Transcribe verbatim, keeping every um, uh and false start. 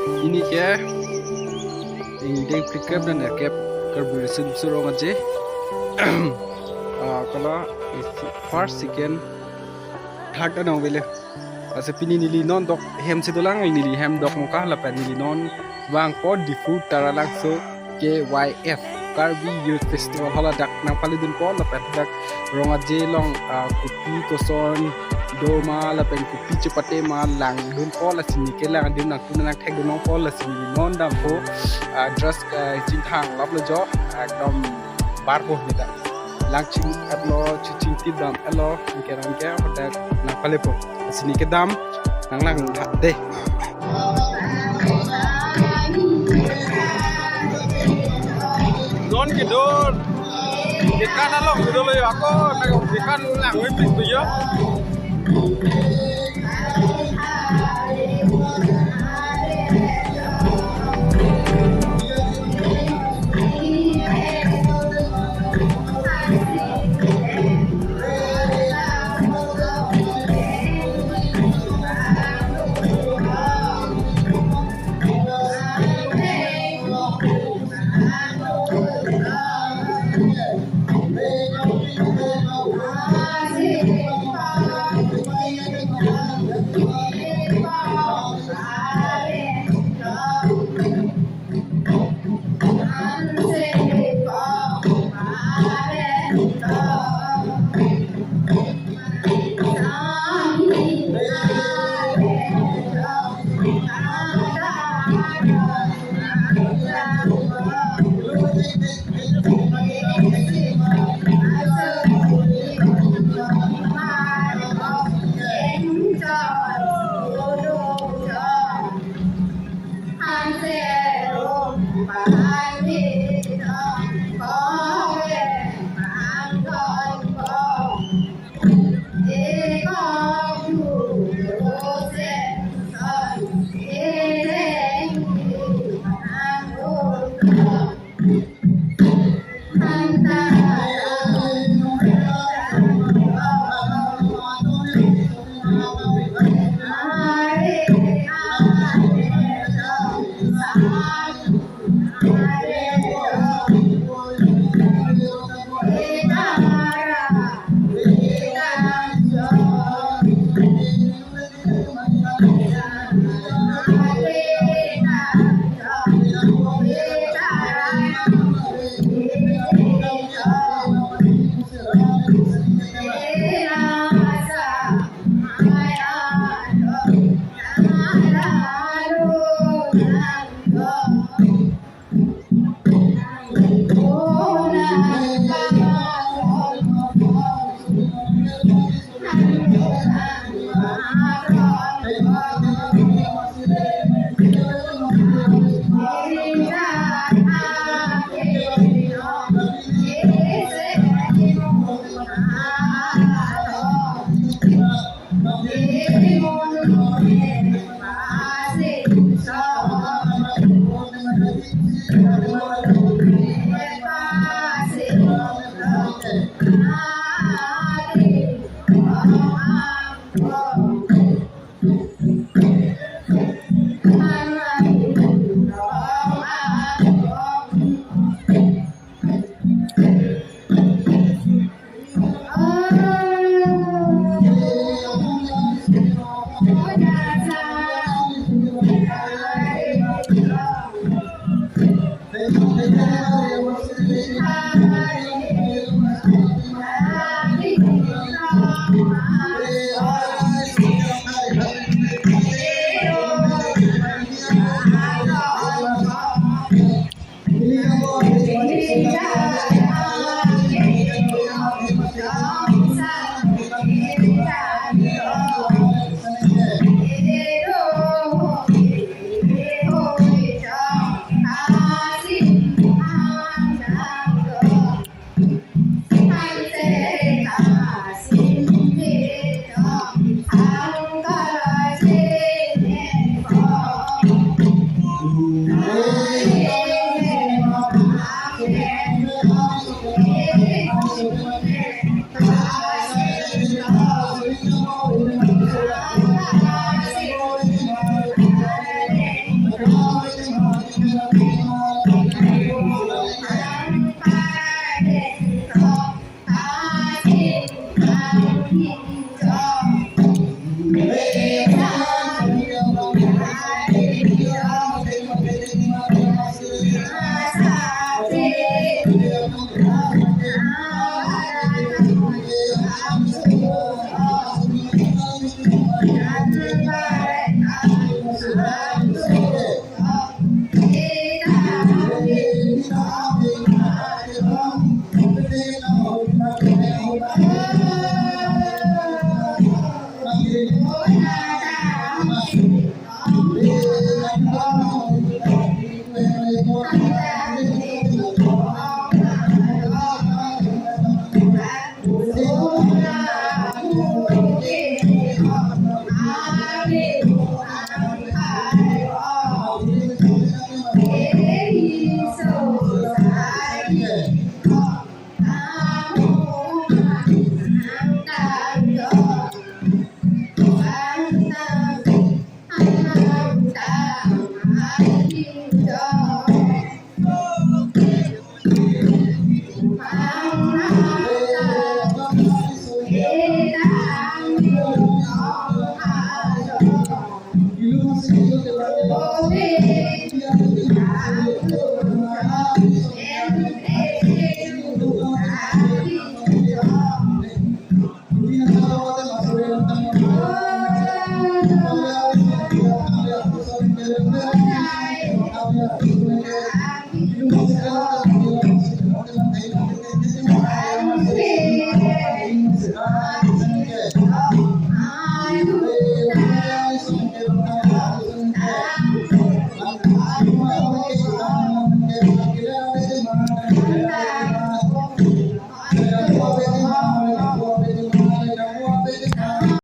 Pini ke ingdeng phlikep dan erkep Karbi Riso Nimso Rong Aje. Ah, kala isi first, second, third anong avelo. Lasi pini neli non dok hem si dolang, neli hem Dokmoka lapen neli non vangpo Diphu Taralangso K Y F, Karbi Youth Festival Hall adak nangpalidunpo lapen dak Rong Aje along, ah, kopi koson doma lapen kopi chepate ma langdunpo, lasi neli ke langdun nangtum nangthekdun nangpo, lasi neli non dampo, ah, dress, ah, chingthang laplo jo, ah, ekdom barpo neta. Langching etlo, chiching tip dam etlo, neke nangke hodak nangpalepo. Lasi neli ke dam nanglang tha de. Non kedo, dekan along kedo lo ya, ako nang dekan lang wipis tu ya.